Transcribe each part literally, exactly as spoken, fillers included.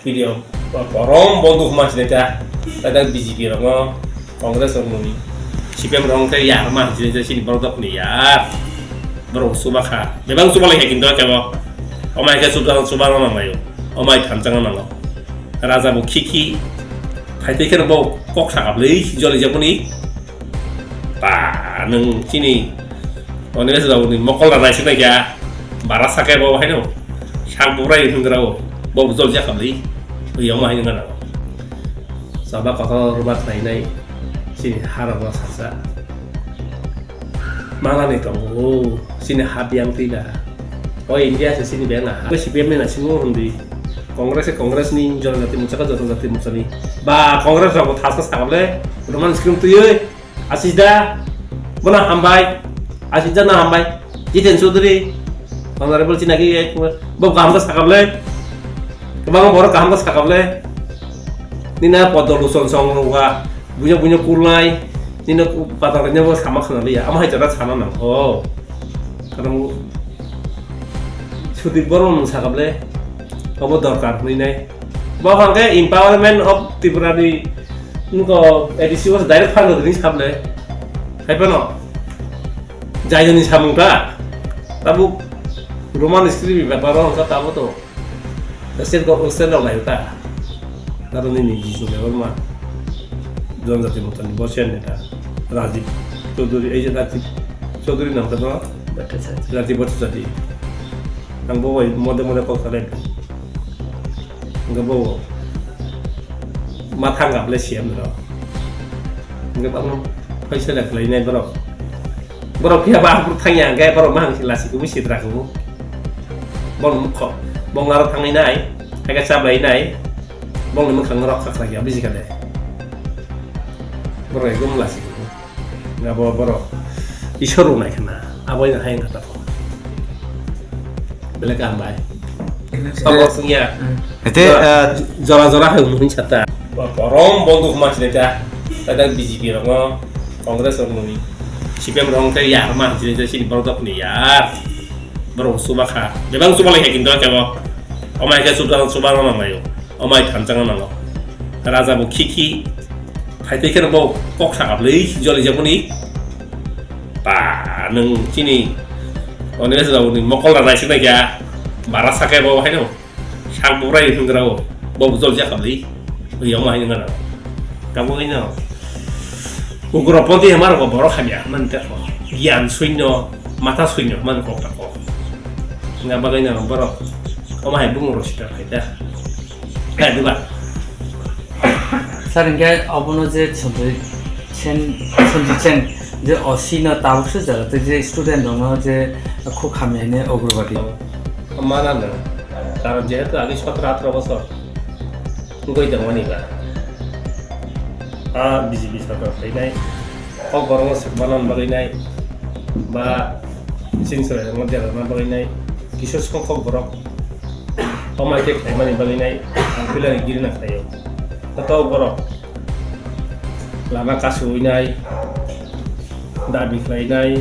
Video korom bonduk ma sinai ta. Tata B J P rokno, Congress rokno ni, C P M rokno khe yar ma sinai ta, sini borok dok ni yar. Borok chuba kha. Bebang chuba lai kha kintu kebo. Omai khe chuba, chuba no nang laio. Omai thanchang no nango. Raja bo khikhi. Phaitwi khe bo kok sakap lei joli jaboni. Ba, nwng chini Onilesh babu ni mokol rwnai se naikha. Bara sakhe bo haino. Sak bubrai hwngra o. Bo jol jakha bli. Yong ma haino ngana. Saba kotor ba khlainai. Chini harok no saksa. Manani tongo. Chini ha biyang twi da. O India se chini biyang ha. C P M ni na simo hundi. Congress se Congress ni, Jonojati Morcha khe Jonojati Morcha ni. Ba Congress rok bo thasa sakable. Roman screen twi. Ashish da, bono hambai. Ashish da no hambai. Jiten Chaudhary, Honorable Chinaki, bo kaham khe sakable. Kwbangma borok kaham khe sakable. Nina podoluson song rokha, buino buino kulnai, nino patal roknai bo sama khna liya. Amo hai jora sana nang. Oh. Karang Sudip Bormon sakable. Obo dorkar hwnwi nai. Bo hwnkhe empowerment of Tripura ni nokho A D C o direct fund rwdi hinwi sable. Hai phano jaiyani samung ta. Tabuk Roman script ni bepar o hwnkha tabo to. State go-, state rok nai ta. Naro nini Jisu Debbarma. Jonjati Morcha ni bo senior neta. Rajiv Chaudhary, ei je Rajiv Chaudhary nang ta no? Bhattacharya. Rajiv Bhattacharya. Ang bo bai mode mode kok salai. Hingke bo ma thang kha ble C M rok. Hingke bangno phaisa da khlai nai borok. Borok phiya ba aphuru thang ya hingke borok ma hang si lasi kubu sitra kubu. Bong mukho. Bong aro thang nai nai. Hai khe chap lai nai. Bong ni mwkhang rok kha khlai ya bisi kha de. Borok ekdom lasi kubu. Abo borok Isor rwnai khna, abo ino hai wngkha tamo. Belai kaham bai. Sabo swngya. Ete, Jora, eh, jora jora hai wngmani sata. Korom bonduk ma sinai ta. Tata B J P rokno, Congress rokno ni, C P M rokno khe yar ma sinai ta, sini borok dok ni yar. Borok chuba kha. Bebak chuba lai kha kintu kebo. Omai khe chuba, chuba no nang laio. Omai thanchang no nango. Raja bo khikhi. Phaitwi khe bo kok sakap lei joli jaboni. Ba, nwng chini Onilesh babu ni mokol rwnai se naikha. Bara sakhe bo haino. Sak bubrai hwngra o. Bo jol jakap lei. Yong ma haino ngana. Tamo haino. Ugroponti hamar ko borok hamya man ta ko. Gyan suino, mata suino man kok ta ko. Nga bagwi no borok. Omo hai bung ro sita khai ta. Hai duba. Sir, hingke obono je Sanjay Sen, Sanjay Sen, je O C no tabuk se jaga tei je student rokno je khuk hamya hwnwi Agrawadi. Mana no, karon jehetu agi sotro atro bosor wngwi tongmani ba, a B J P sorkar phainai, kok borokno swk manna bagwi nai, ba chini chwrairokno derarna bagwi nai, kisa songkhok borok. Omo hai khe khlaimani bagwi nai ang puilani girina khlaio. Joto borok lama kasu winai, dabi khlainai,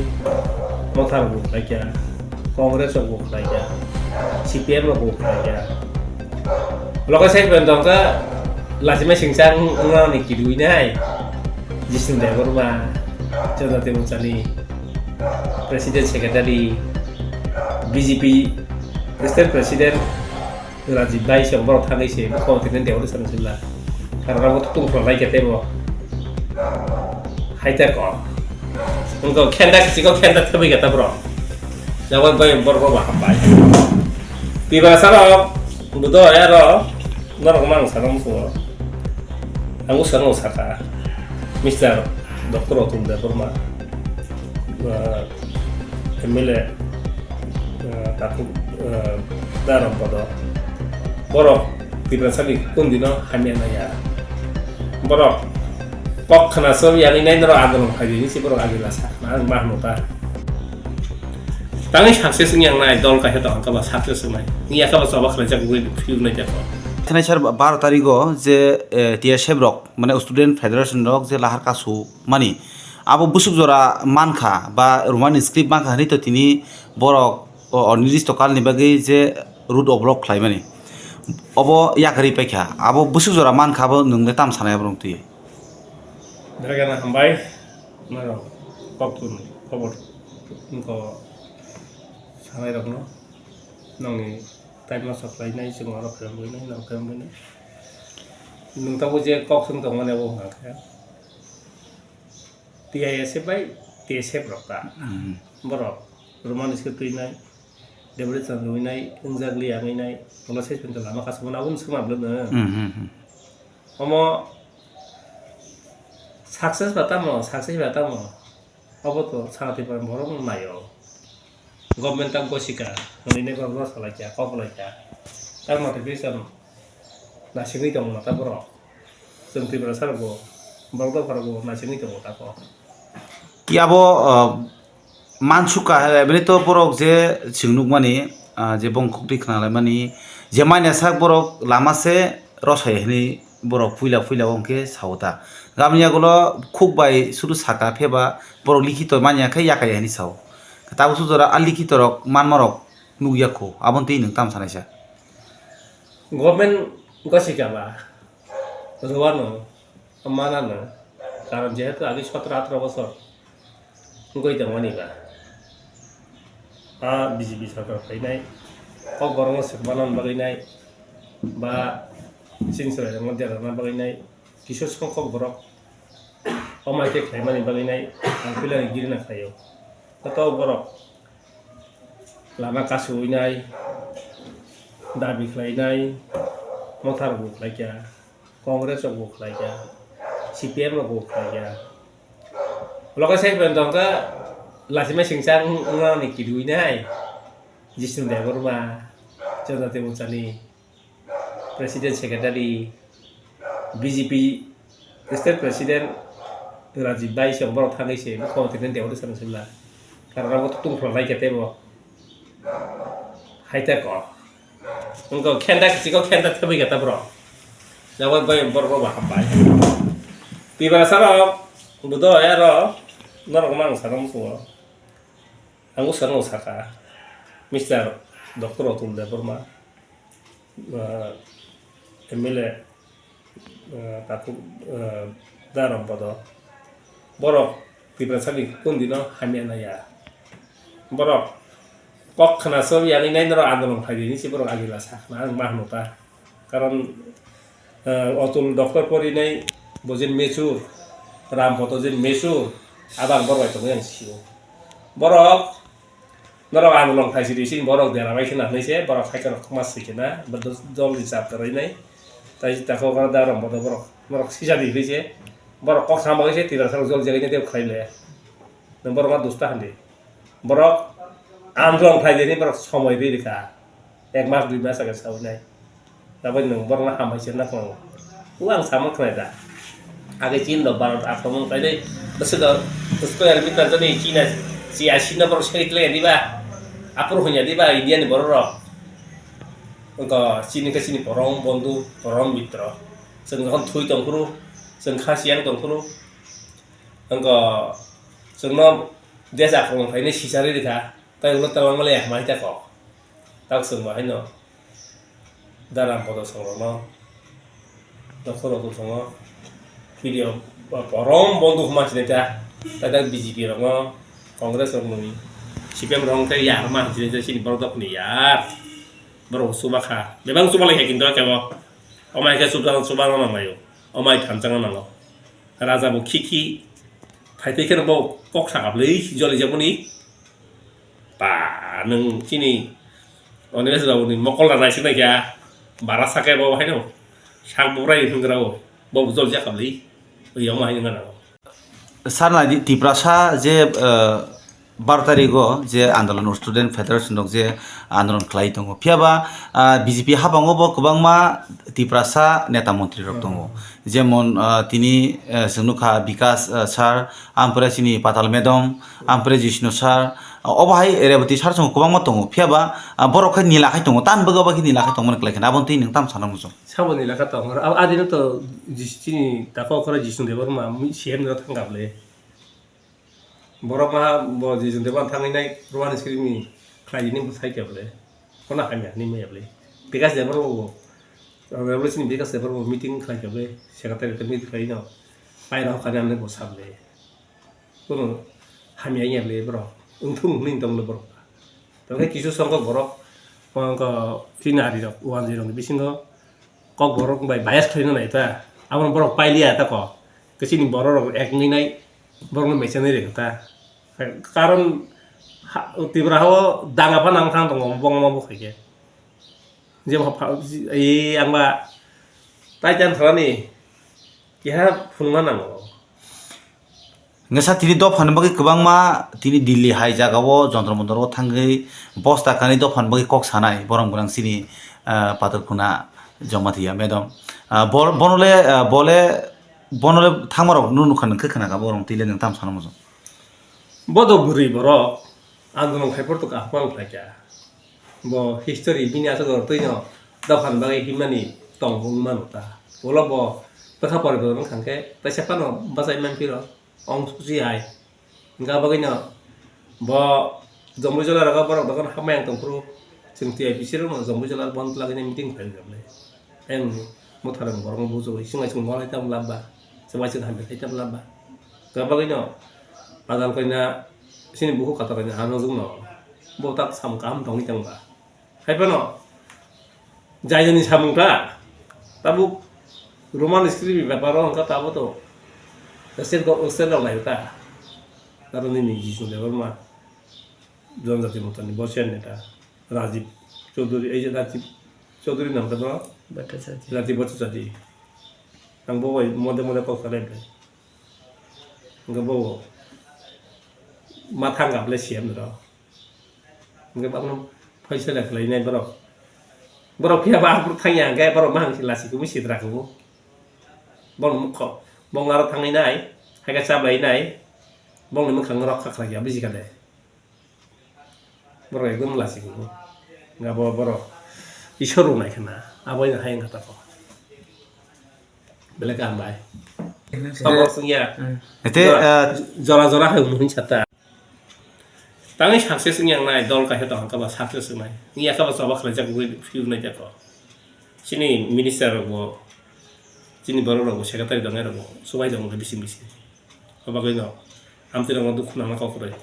Motha rok bo khlaikha, Congress rok bo khlaikha, C P M rok bo khlaikha. Loge side bai tongkha, lachimai singcha wng-, wngnani kidu winai, Jisnu Debbarma, Jonati Muchani, President Secretary, B J P State President, Rajib bai se borok thangwi se bokho tini deori sana sila. Karena bo tung phalai kete bo. Hai ta ko. Engko khenda kisi ko khenda thabi kata bro. Jawai bai borok bo hambai. Tiba salo budo ya ro. Norok mang sana musuo. Ang usang usaka. Mister Doctor Otum Debbarma. Ah, M L A, eh, takhuk, eh, Daram Podo. Borok Tiprasani kundino hamya naya. Borok kok khna so yani nai norok andolon khaidi hinsi borok agila sa. Ang ma hwnta. Tangwi success wngya nai dol kaisa tong kaba success wngnai. Wngya kaba choba khlaijak wngwi phiyuk nai jako. Thanai sar baro tarigo je, eh, T S F rok, mane student federation rok je lahar kasu mani abo busuk jora mankha ba Roman script mankha hinwi to tini borok o, o nirdisto kalni bagwi je road o block khlaimani. Obo yakarwi paikha, abo bwswk jora mankha, abo nwng le tam sanai abo nwng twi? Dagana hambai, norok koktwmani khobor wngkha sanairokno, nokni taima sok khlainai, chwng oro khairok buinai, norok khairok buinai. Nwng tabuk je kok swng tongmani abo wngkha khe T I S F bai T S F rok ta. Mhm. Borok Roman script twinai, Debrechan rwinai, wngjak liya wngnai, bola session lama kasumano aboni swngma bwlwkno. Mhm, mhm. Omo success ba tamo, success ba tamo. Obo to sakha twi borok naio. Government tang gosika, hwnwi nai borok no salai kha, kok lai kha. Tang notification naisingwi tongo ta borok. Chwng Tiprasa rok bo, borok dopha rok bo naisingwi tongo ta kok. Yabo, uh, mansukha, ebeni to borok je chwng nukmani, ah, je bongkhok twi khnalaimani, je manya sak borok lama se rosai hwnwi borok puila puila o hwnkhe sao ta. Gabni yagulo khuk bai suru saka pheba borok likhito manya khe yakaya hwnwi sao. Tabuk sujora a likhito rok manma rok nukya kho, aboni twi nwng tam sanaisa? Government gosika ba rwano. Manano, karon jehetu agi sotro atro bosor wngwi tongmani ba, a B J P sorkar phainai, kok borokno swk manna bagwi nai, ba chini chwrairokno derarna bagwi nai, kisa songkhok borok o mai khe khlaimani bagwi nai, ang puilani girina khlaio. Joto borok lama kasu winai, dabi khlainai, motha rok bo khlaikha. Congress rok bo khlaikha, C P M rok bo khlaikha. Loge side bai tongkha, lachima singcha wng-, wngnani kiduinai, Jishnu Debbarma, Janati Muchani, President Secretary, B J P State President Rajib Bhai se borok thangwi se, bo khobor tini Debbarma sano sibla. Karon abo tungphla laikha teibo. Hai tei kok. Wngkha khenda kichiko khenda thebwi kha ta borok. Jabo bai borok rok bo hambai. Tiprasa rok bodo aro norok mang sana musungo. Ang usano saka. Mister Doctor Atul Debbarma, ah, M L A, ah, takhuk, ah, Daram Bodo. Borok Tiprasani kundino hamya naya. Borok kok khna so yani nai norok andolon khlai di hinwi se borok agila sakna ang ma hwnwi ta. Karon, eh, Atul doctor porinai bo je mature, Ram Poto je mature, abang borok bai tongwi ang sio. Borok norok andolon khlai sidi sini borok dera bai khna hinwi se borok hai kheno khma swi khna, bo dol ni chap kwrwi nai. Tai tako oro da Ram Poto borok, borok sijadi hinwi se borok kok sama se tira sa jol jagwi nai tei khlai le. Nang borok ma dusta handi. Borok andolon khlai di hinwi borok somoi rwi rikha. Ek mas dui mas age saui nai. Tabuk nwng borokno hambai se nakho. O ang samung khnai da. Age chini rok Bharat akromon khlai dai. Bwswk square meter jani chini C I C no borok segwi tlai di ba. Aphuru hwnya di ba India ni borok rok. Wngkha chini khe chini porom bondhu, porom mitro. Chwng jokhon thwi tong phuru, chwng kha siyang tong phuru. Wngkha chwngno desh akromon khlainai sicharwi rikha, tai ulo twlangma le hamai ta kok. Tak chwng bo haino Daram Poto songrokno, Doctor Atul songo, P D F porom bondhu hwnma sinai ta, tai tak B J P rokno, Congress rokni, C P M rok tei yar ma sinai ta chini borok dokni yar. Borok chuba kha, bebak chuba lai kha kintu kebo, omai khe chuba, chuba rok nang laio, omai thansa rok nango. Raja bo khi khi, phai tei kheno bo kok sakha bwlwi joli jaboni. Ba, nwng chini Onilesh babu ni mokol rw naisik naikha, bara sakhe bo haino sak bubrai hingra o, bo jol jakha bwlwi, yong ma haino gana o. Sir, nai di, Tiprasa je, eh, baro tarigo je andolon, student federation rok je andolon khlai tongo, phiya ba, ah, B J P habango bo kwbangma Tiprasa neta montri rok tongo, jemon, ah, tini, eh, chwng nukha Bikas, eh, sir, ampore chini Patal madam, ampore Jishnu sir, obo hai Rebati sir chwng kwbangma tongo, phiya ba, ah, borok khai nila khai tongo, tamni bagwi obo khe nila khai tongmani kwlai khe, aboni twi nwng tam sana muchung? Sabo nila kha tong, abo adino to Jis-, chini tako okhorok Jishnu Debbarma, mui C M no thangkha bwle. Borok ma bo Jishnu Debbarma thangwi nai, Roman script ni khlai di ni bo sai kha bwle. Kono hamya hinwi maya bwle. Bikas Debbarma bo Tang tabole chini bekaste borok bo meeting khlai kha ble, secretary khe meeting khlai no, paira hokha ni amne bo sable. Kono hamya ya ble borok, wngthung hwnwi tong le borok. Tang khe kisu songkok borok, wngkha chini ari rok, wanjwi rok ni bisingo kok borok bai bias khlai no nai ta. Abo borok pailiya ta ko. Khe chini borok rok ek wngwi nai, borok no mechang nai rega ta. Karon ha, Tripura hao danga phano wng thang tongo, bongma bo khai khe. Jebo pha, e, ang ba tai chan thalani keha phunukna nango. Hingke sa tini dophani bagwi kwbangma tini Delhi hai jagao jontro montro thangwi bosta kanwi dophani bagwi kok sanai borok gwnang chini, ah, Patarkuna Jamatia madam. Ah, bor-, bono le, ah, bole, bono le thangmarok nunu nukha nang khe khna kha borok twi le nwng tam sana muchung. Bodo bwrwi borok andolon khai porto kaham khlai kha. Bo history bini aswk oro twino dophani bagwi himnani tong wng mano ta. Ulo bo bwkha poriborton wng kha khe teisa phano bachai man phiro ong susi hai. Hingkha bagwino bo Jomui Jola rogo borok dogan hamya wng tong phuru chwng T I P C rokno Jomui Jola bon twlagwino meeting khlai rwkha bwle. Ayang ni motha rok borok no bujo bai chwng bai chwng walai tamo lab ba, chwng bai chwng hamya khai tamo lab ba. Hingkha bagwino adal kaina chini bukhuk katar kaina ano jwngno bo tak sam kaham tongwi tong ba. Hai phano jaijani samung ta tabuk Roman script ni bepar o hingkha tabo to state go, state rok lai ta. Aro nini Jisnu Debbarma Janjati Morcha ni bo senior neta Rajiv Chaudhary, ei je Rajiv Chaudhary nam khe no? Bhattacharya. Rajiv Bhattacharya. Ang bo bai mode mode kok salai bai. Hingke bo ma thang kha bwle C M rok. Hingke bono phaisa da khlai nai borok. Borok phiya ba aphuru thang ya hingke borok ma hang se lasi kumu sitra kumu. Bono mokho bong aro thang nai nai, hai khe cha bai nai. Bongni mwkhang rok kha khlai ya bisi kha de. Borok ekdom lasi kumu. Nga bo borok Isor rwnai khna. Abo ino hai wngkha tako. Belai kaham bai. Tabok swngya. Ete, jora, ah, jora jora hai wngmani sata. Tangwi success wngya nai dol kaisa tong kha ba success wngnai. Wngya kha ba choba khlaijak wngwi phiyok nai jako. Chini minister rok bo, chini borok rok bo, secretary tongnai rok bo, chubai tongo bising bising. Abo bagwi no, amtwi rok no dukhu nangna kok kwrwi.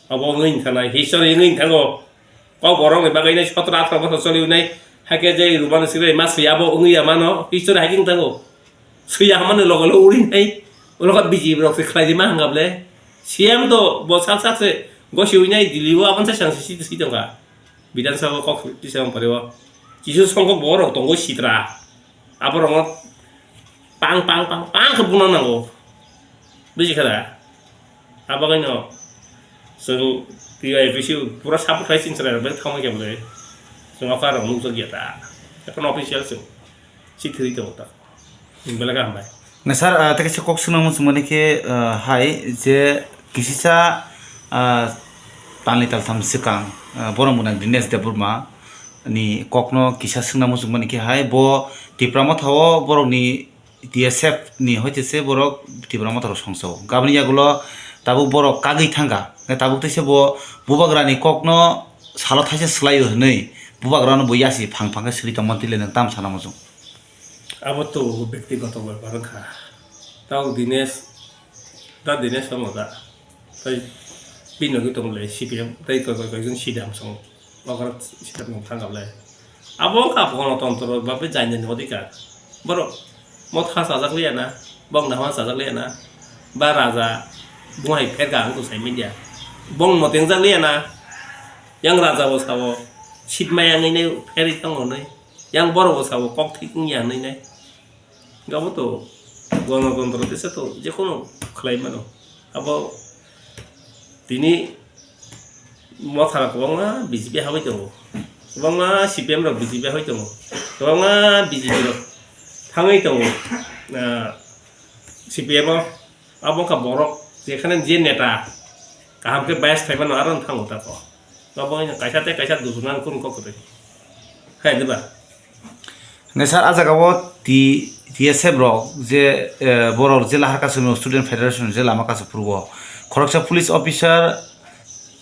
Abo wngwi wngkha nai, history wngwi wngkha go. Kok borok ni bagwi nai sotro atro bosor choli nai, hakhe je Roman script ma swi abo wngwi ya mano, history hai wngkha go. Swi ya mano logo lo uri nai, ulo kha B J P rok se khlai di ma hanga ble. C M to bo sak sak se gosi ui nai Delhi o aboni se sang si si tongkha. Bidhan Sabha kok tisa ang pore o. Kisu songkok borok tongo sitra. Aborok no pang pang pang pang khe buna nango. Buji kha da? Abo kaino chwng T I P C pura support khai chini chwrai rok bai thangma khe bwlai. Chwng o kha rok nukjak ya ta. Ekhono official chwng. Chithi ri tongo ta. Belai kaham bai. Na sir, ah, tei kaisa kok swnamung swngmani khe, ah, hai je kisisa, ah, talni taltham swkang, ah, borok mwnang Dinesh Debbarma ni kokno kisa swnamung swngmani khe hai bo Tipra Motha o borokni T S F ni hoite se borok Tipra Motha rok songchao. Gaboni yagulo tabuk borok kagwi thangkha. Tabuk teisa bo bubagrani kokno salo thaisa swlaio hwnwi bubagrano bo yasi phang phang khe swrwi tongmani twi le nwng tam sana muchung. Abo to bektigoto bepar wngkha. Tao Dinesh, da Dinesh tamo da. Tai bini logi tong le C P M, tai koi koi koi jon sidam song. Okra sidam song thang kable. Abo wngkha gonotontro ba be jainani odhikar. Borok motha chajak liya na, bong dama chajak liya na, ba raja bunghai pherga ang to sai media. Bong motengjak liya na, yang raja bo sabo, sitmaya wngwi nai pherwi thango nai. Yang borok bo sabo kok thik wngya hinwi nai. Abo to gonotontro tesa to jekono khlai mano. Abo tini mothara kwbangma B J P habai tongo. Kwbangma C P M rok B J P habai tongo. Kwbangma B J P rok thangwi tongo. Ah, C P M o Abo wngkha borok jekhane je neta kaham khe bias khlai mano aro wng thango tako. Abo wngkha kaisa tei kaisa dujuna kunu kok kwtwi. Hai diba? Hingke sir, ah jaga o T-, T S F rok je, eh, borok jela harkasongni student federation je lama kasu phuru o khoroksa police officer,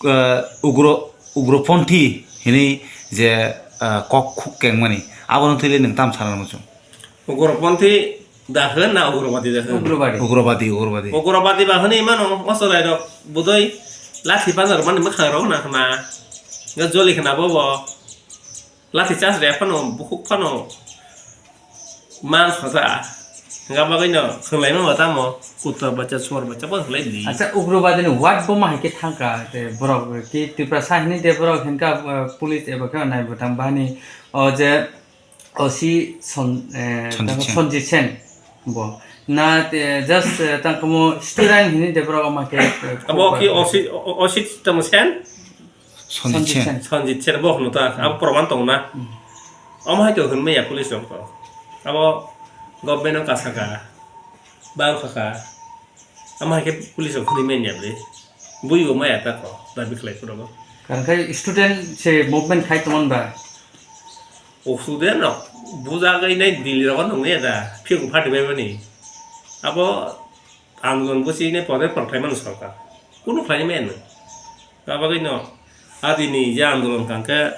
eh, ugro, ugroponthi hinwi je ah, kok khuk kengmani. Abono thwile nwng tam sana muchung. Ugroponthi da hwn na ugrobadi da hwn? Ugrobadi. Ugrobadi, ugrobadi. Ugrobadi ba hwnwi mano, o chwrairok budoi lathi panjak mani mwkhangrok na khna. Ga joli khna bobo. Lathi chasre phano, bukhuk phano man khoja. Ga bagwi no khwlai ma tamo, kutta bacha, suar bacha bo khwlai di. Acha, ugrobadi ni word bo ma hai khe thangka, te borok ki Tiprasa hini de borok hinka, eh, police eba khe nai bwtang bani, o je O C Son-, eh, Sanjit tamo Sen. Sanjit Sen bo. Na, eh, just, eh, tang komo student hini de borok ma khe, eh, Abo ki O C, O-, O C tamo Sen? Sanjit Sanjit Sen. Sen. Sanjit Sen bo hwno ta, abo proman tong na. Hmm. Omo hai to hwn maya police rok to. Abo government o kasa ka, bang kha ka. Omo hai khe police rok hwnwi manya bwle. Bui bo maya ta ko, dabi khlai phuru bo. Karon khai student se movement khai tongmani ba. O student rok bujagwi nai Delhi rogo nongya da, phiyok pharti bai mani. Abo andolon bwswi nai podre por khlai mano sorkar. Kunu khlai maya no. Abagwi no adini je andolon kangkhe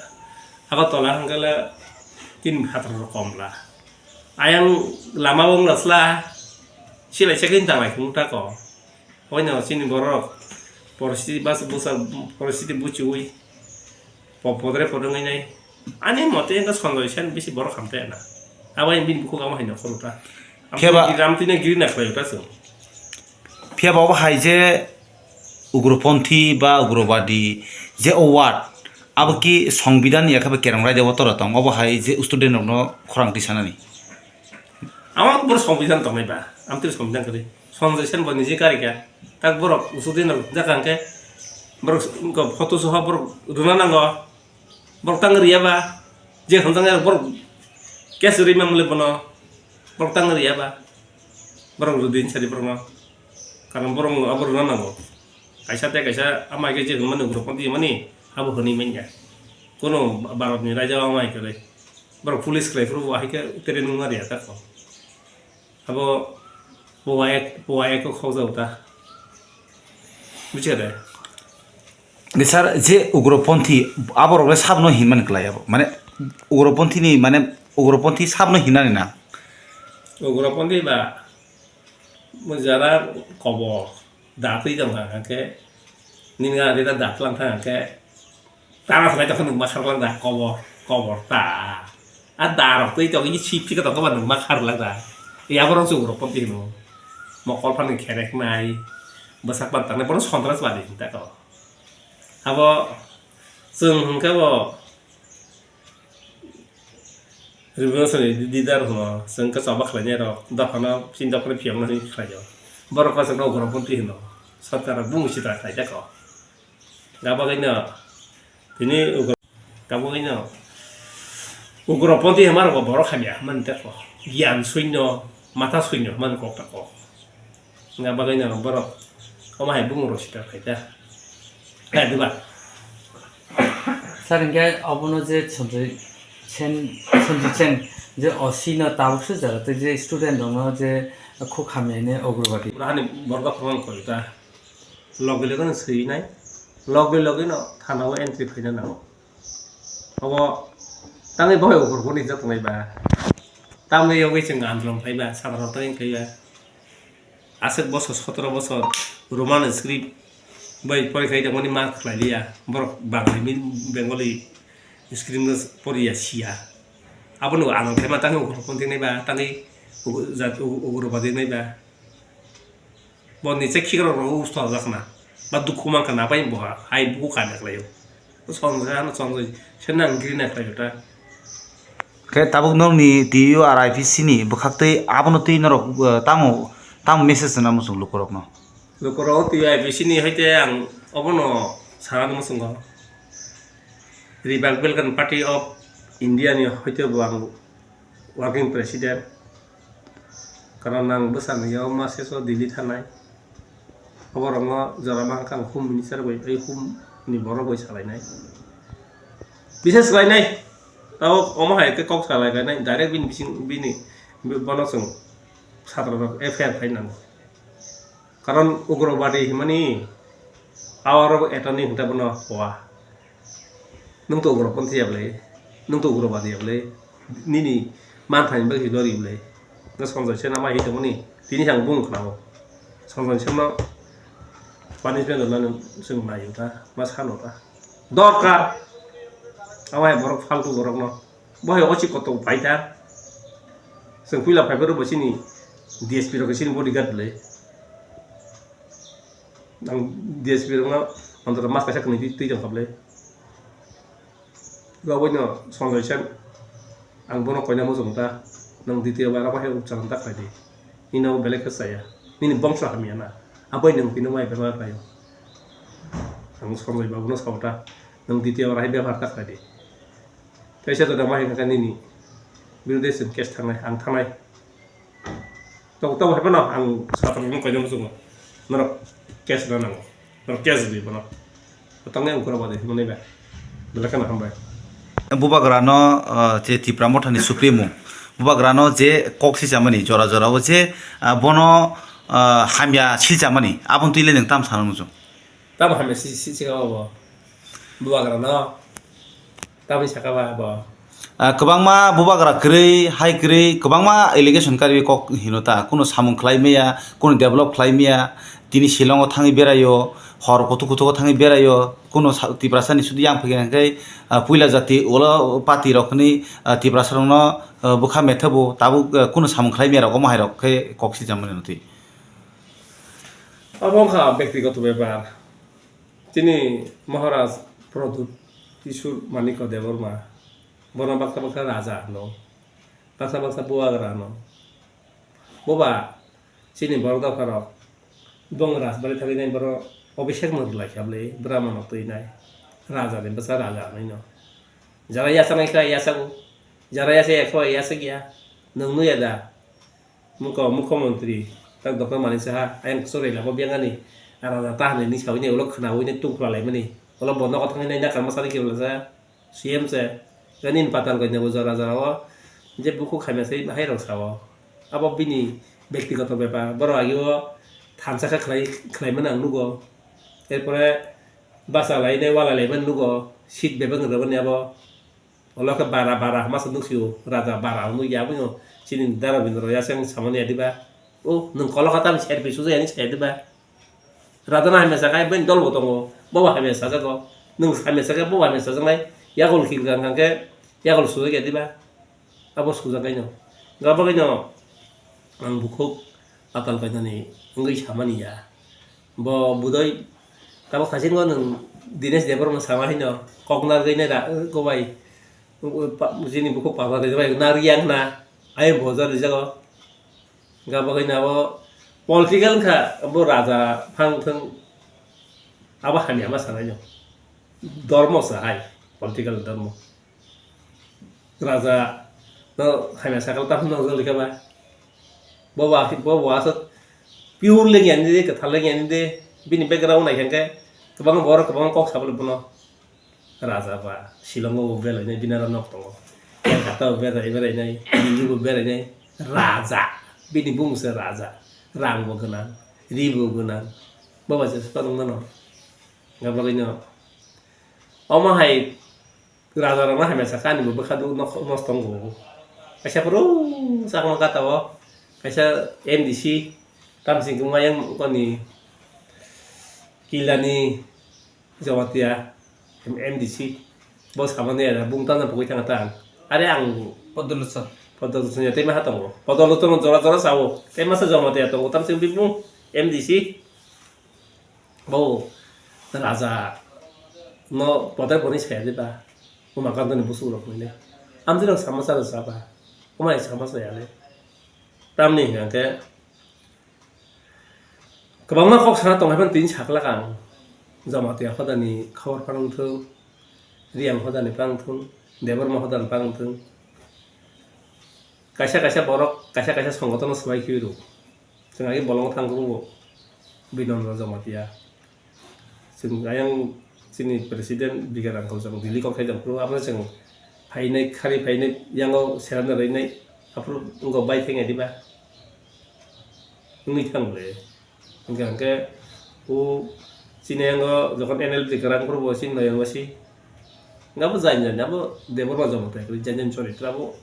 Agartala hangkhe le tin phatar rok kom bla. Ayang lama wng lasla silai se khe tanglai khung ta ko. Oino chini borok poristiti bas busa poristiti buchiwi po-, podre podre wngnai. Ani mote wngkha Sanjay Sen bisi borok hamte na. Abo bini bukhuk amo hai nokhor ta. Phiya ba- Ram tine giri na khlai ta chwng. Phiya ba obo hai je ugroponthi ba ugrobadi je o word abo ki songbidan ya khe ba kerong raida o tora tong obo hai je student rok no khorang tisanani. Amo bor songbidan tongnai ba, amtwi songbidan kwrwi. Sanjay Sen bo niji karika. Tak borok usudin rok jaka hwnkhe borok photo soha borok rwna nango. Borok tang riya ba, je hamjaknai borok case rwima mole bono. Borok tang riya ba. Borok rwdin sadi borokno. Karon borok abo rwna nango. Kaisa tei kaisa amai khe je hwnmani ugroponthi hwnmani abo hwnwi manya. Kono Bharatni raida o amai kwrwi. Borok police khlai phuru bo hai khe tere nungma riya ta kho. Abo puwa ek, puwa ek kok khokjak ta. Buchikha de? Sir, je ugroponthi, aborok le sabno hinmani kwlai abo. Mane, ugroponthi ni, mane, ugroponthi sabno hinani na? Ugroponthi ba, mo jara kobo, da twi tong kha, hwnkhe, nini ga rida da tlang kha, hwnkhe, Tara khlai tongkha nwng ma kharlak da, kobor, kobor ta. A da rok twi tongwi sip sika tongkha ba nwng ma kharlak da. Ya borok se ugroponthi hino. Mokol phani khereknai, bwsak pan tangnai, bono Santrasbadi hinta ko. Abo chwng hwnkhe bo Revolutionary leader hino, chwng khe choba khlainai rok, dophano, chini dophano phiyokna hini khlaio. Borok khe chwngno ugroponthi hino. Sorkar rok bumung sitra khlai ta ko. Gabagwino tini ugra-, gabagwino ugroponthi hwnma rokbo borok hamya hwnmani tei kok. Giyan suino, matha suino hwnmani kok ta kok. Gabagwino borok omo hai bumung rok sitra khlai ta. Hai diba? Sir, hinkhe obono je Sanjay Sen, Sanjay Sen je O C no tabuk swijak tei je student rokno je khuk hamya hwnwi ugrobadi. Pura hani borok phano koi ta. Logi logi no swinai, logi logi no thana o entry khaina nango. Obo tamni boy ugrobonthi jak tongnai ba, tamni yogwi chwng andolon khlai ba, sadharanoto wng khlai ba. Aswk bosor sotoro bosor Roman script bai porikha tongmani ma khlai liya, borok Bangla, Bengali script no poriya siya. Abono andolon khlai ma tangwi ugrobonthi wngnai ba, tangwi ugrobadi wngnai ba. Bo ni che khikrok rok usto jak na. Ba dukhu man kana bai bo ha, hai buku ka na khlai. Song ja no song ja, se nang giri na khlai ta. Khe tabuk nok ni T U R I P C ni bwkhak tei abono twi norok, eh, tamo, tamo message na muchung lukorok no. Lukorok T U R I P C ni hoite ang obono sana muchungo. Republican Party of India ni hoite bo ang working president. Karon ang bwsani yao ma seso Delhi thanai. Oborokno jora mankha ang home minister bai, ei home ni borok bai salainai. Bises khlainai. Tao omo hai khe kok salai khlainai, direct bini bising, bini, bono chwng satro rok F I R khai nango. Karon ugrobadi himani power of attorney hwnta bono hoa. Nwng to ugroponthi ya bwlai? Nwng to uro badi ya bwle. Nini manthani bagwi no ri bwle. Nga Sanjay Sen ama hi tongmani. Tini ang bung khnao. Sanjay Sen no punishment rwna nwng chwng naio ta. Ma sano ta. Dorkar. Ama hai borok faltu borok no. Bo hai ochi koto pai ta. Chwng puila phai phuru bo chini D S P rok chini bodyguard bwle. Ang D S P rok no antor mas kaisa kwnwi twi tong kha bwle. Bo aboino Sanjay Sen, ang bono koina muchung ta, nwng ditiyo bar abo hai upchalang ta khlai di. Nini abo belai khe chaya. Nini bongso hamya na. Aboi nwng tini mai bebak khlaio. Ang Sanjay babu no sao ta, nwng ditiyo bar hai bebak ta khlai di. Teisa to da mai hwnka nini birude chwng case thangnai, ang thangnai. Tok tok hai phano ang satrok no koina muchungo. Norok case rw nango. Norok case rw bono. Tang yang kura bade himani ba. Belakana hambai. Bubagra no, ah, je Tipra Motha ni Supremo. Bubagra no je kok sijamani jora jora o je, ah, bono, ah, hamya sijamani. Aboni twi le nwng tam sana muchung. Tamo hamya si, si, si ka bo. Bubagra no. Tamni saka ba bo. Ah, kwbangma bubagra kwrwi, hai kwrwi, kwbangma allegation karwi kok hino ta. Kuno samung khlai maya, kuno develop khlai maya. Tini Shillong o thangwi beraio, hor kuthuk kuthuk o thangwi beraio. Kuno sa-, Tiprasa ni sudi yang phai khe, ah, puila jati ulo party rok ni, ah, Tiprasa rok no, ah, bwkha metha bo tabuk, ah, kuno samung khlai maya rok omo hai rok khe kok sijamani no twi. Abo wngkha bektigoto bepar. Chini Maharaj Pradyut Kishore Manikya Debbarma, bono baksa baksa raja hino, baksa baksa bubagra hino. Boba chini borok dopharok bong rajbari thangwi nai borok Abhishek no rwlai kha bwle, Brahma no twi nai, raja ni bwsa raja hwnwi no. Jara yachaknai kha yachago, jara yacha ya kha yacha ya, nwng nw ya da? Mukho-, mukho montri tak doktor manwi saha, ayang kuchuk rwla bo biyang ani raja ta hinwi sawi nai ulo khwnawi nai tungphla laimani. Ulo bo nogo thangwi nai nakar masani khe ulo sa C M se. Nini patal kanya bo jora jora o je bukhuk hamya sai hai rok sao. Abo bini bektigoto bepar. Borok agi o thansa khe khlai, khlai mani ang nugo. Erpore basa lai nai wala lai mani nugo. Seat bebak rwmani abo. Olo khe bara bara masa nukphio, raja bara nukya, aboni chini dara bini rok yaseng samani ya diba? O, nwng kolo kha tamni serpi suja yani saya diba? Raja no hamya sakha, bini dol bo tongo, bo bo hamya sajago. Nwng hamya sakha, bo bo hamya sajaknai, yakol khil kang kang khe, yakol sujak ya diba? Abo sujak kaino. Gabagwino ang bukhuk atal kainani wngwi samani ya. Bo budoi tabuk thaisingo nwng Dinesh Debbarma sama hino kok narwgwi nai ra, kobai, pa-, chini bukhuk papa khe bai narwgwi yang hwna, ayang bo jor rijago. Gabagwino abo political wngkha, bo raja phang thwng, abo hamya ma sanai no. Dormo sa hai, political dormo. Raja no hamya sakal ta phano nokjagwi kha ba. Bo ba, bo bo aswk pure lengya ni de, kwthar lengya ni de, bini background nai khe kwbangma borok kwbangma kok sabole bono. Raja ba Shillong o belai nai bini aro nok tongo. Kolkata o berai berai nai, Delhi bo berai nai. Raja, bini bumung se raja. Rang bo gwnang, ri bo gwnang. Bo ba se swkang mano. Gabagwino omo hai raja rok no hamya sakha ani bo bwkha do nok nos tongo. Kaisa phuru chakma kata o kaisa M D C tamsing khe mayang koni kilani Jamatia M D C bo samani ya bung tana pogwi thanga ta. Are ang Podolochon. Podolochon ya tema ha tongo. Podolochon jora jora sao. Tema sa Jamatia tongo tamsing bibung M D C. Bo raja no poder boni saya diba? Umakantoni busuk rok hwnwi le. Amjwk rok sama chara chaba. Umai sama chaya le. Tamni hwnkhe kwbangma kok sana tong hai phano tini saklak ang. Jamatia hodani khobor phano wngthung, Riyang hodani phano wngthung, Debbarma hodani phano wngthung. Kaisa kaisa borok, kaisa kaisa songotono swbai khibi rw. Chwng agi bolongo thang rw, Binondra Jamatia. Chwng ayang chini president Bigar uncle chwng Delhi kok thai jang phuru, abo chwng phainai, khari phainai, yango serana rwinai, aphuru wngkha bai thangya diba? Wngwi thang le. Hwnkhe, hwnkhe, o chini yango jokhon N L P kwrang phuru bo chini noyang masi. Abo jani jani abo Debbarma Jamatia kwrwi jani jani choritra bo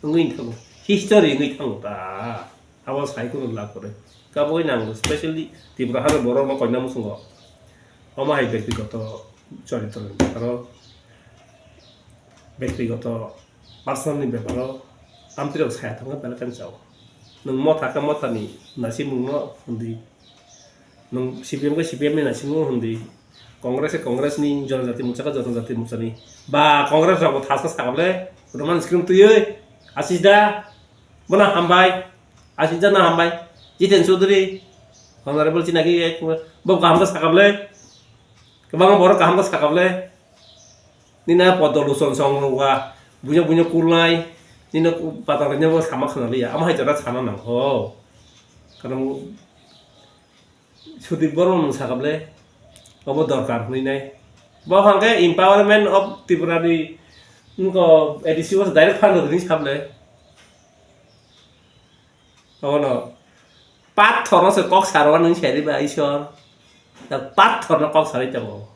wngwi thango. History wngwi thango ta. Abo sai kheno lab kwrwi. Abo wngwi nango specially Tripura hano borok no koina muchungo. Omo hai bektigoto choritra ni beparo, bektigoto personal ni beparo amtwirok saya thangkha belai khe chao. Nwng motha khe motha ni naisingmung no hwnwi. Nwng C P M khe C P M ni naisingmung hwnwi, Congress khe Congress ni, Jonojati Morcha khe Jonojati Morcha ni. Ba Congress rok bo thasna sakable, Roman screen twiwi, Ashish da, bono hambai, Ashish da no hambai, Jiten Chaudhary, Honorable Chinaki, bo kaham khe sakable, kwbangma borok kaham khe sakable. Nini a podoluson song rwkha, buino buino kulnai, nini patal rwknai bo sama khna liya, amo hai jora sana nang ho. Karon Sudip Bormon sakable, obo dorkar hwnwi nai. Bo hwnkhe empowerment of Tripura ni wngkha A D C o direct fund rwdi sable. Obono pathor no se kok saro nung seri ba isor. Da pathor no kok sari tongo.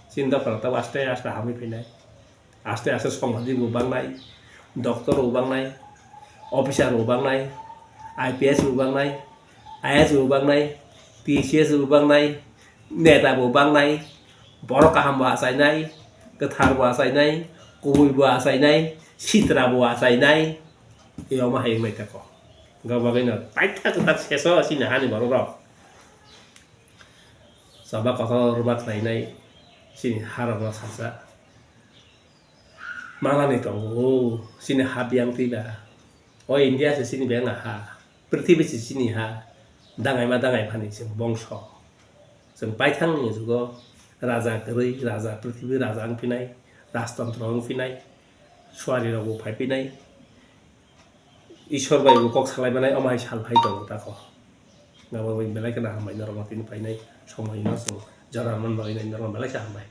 Chinta kora ta aste aste hamwi phinai. Aste aste songmadi bo bangnai. Doctor bo bangnai. Officer bo bangnai. I P S bo bangnai. I A S bo bangnai. T C S bo bangnai. Neta bo bangnai. Borok kaham bo achainai. Kwthar bo achainai. Kubui bo achainai. Sitra bo achainai. Eyoma hai wngbai tako. Gabagwino paitha kwthar seso chini hani borok rok. Chaba kotor rwma khlainai chini ha rokno sasa. Manani tongo chini ha biyang twiba. O India se chini biyang ha. Prithibi se chini ha. Dangaima dangai phani chwng bongso. Chwng paithang ni jugo raja kwrwi, raja prithibi raja wngphinai, rajtantro wngphinai, suari rok bo phaiphinai. Isor bai bo kok salai manai, omo hai sal phai tongo tako. Abo bai belai kheno hambai norok no tini painai, somoi no chwng jora man bagwi nai norok belai khe hambai.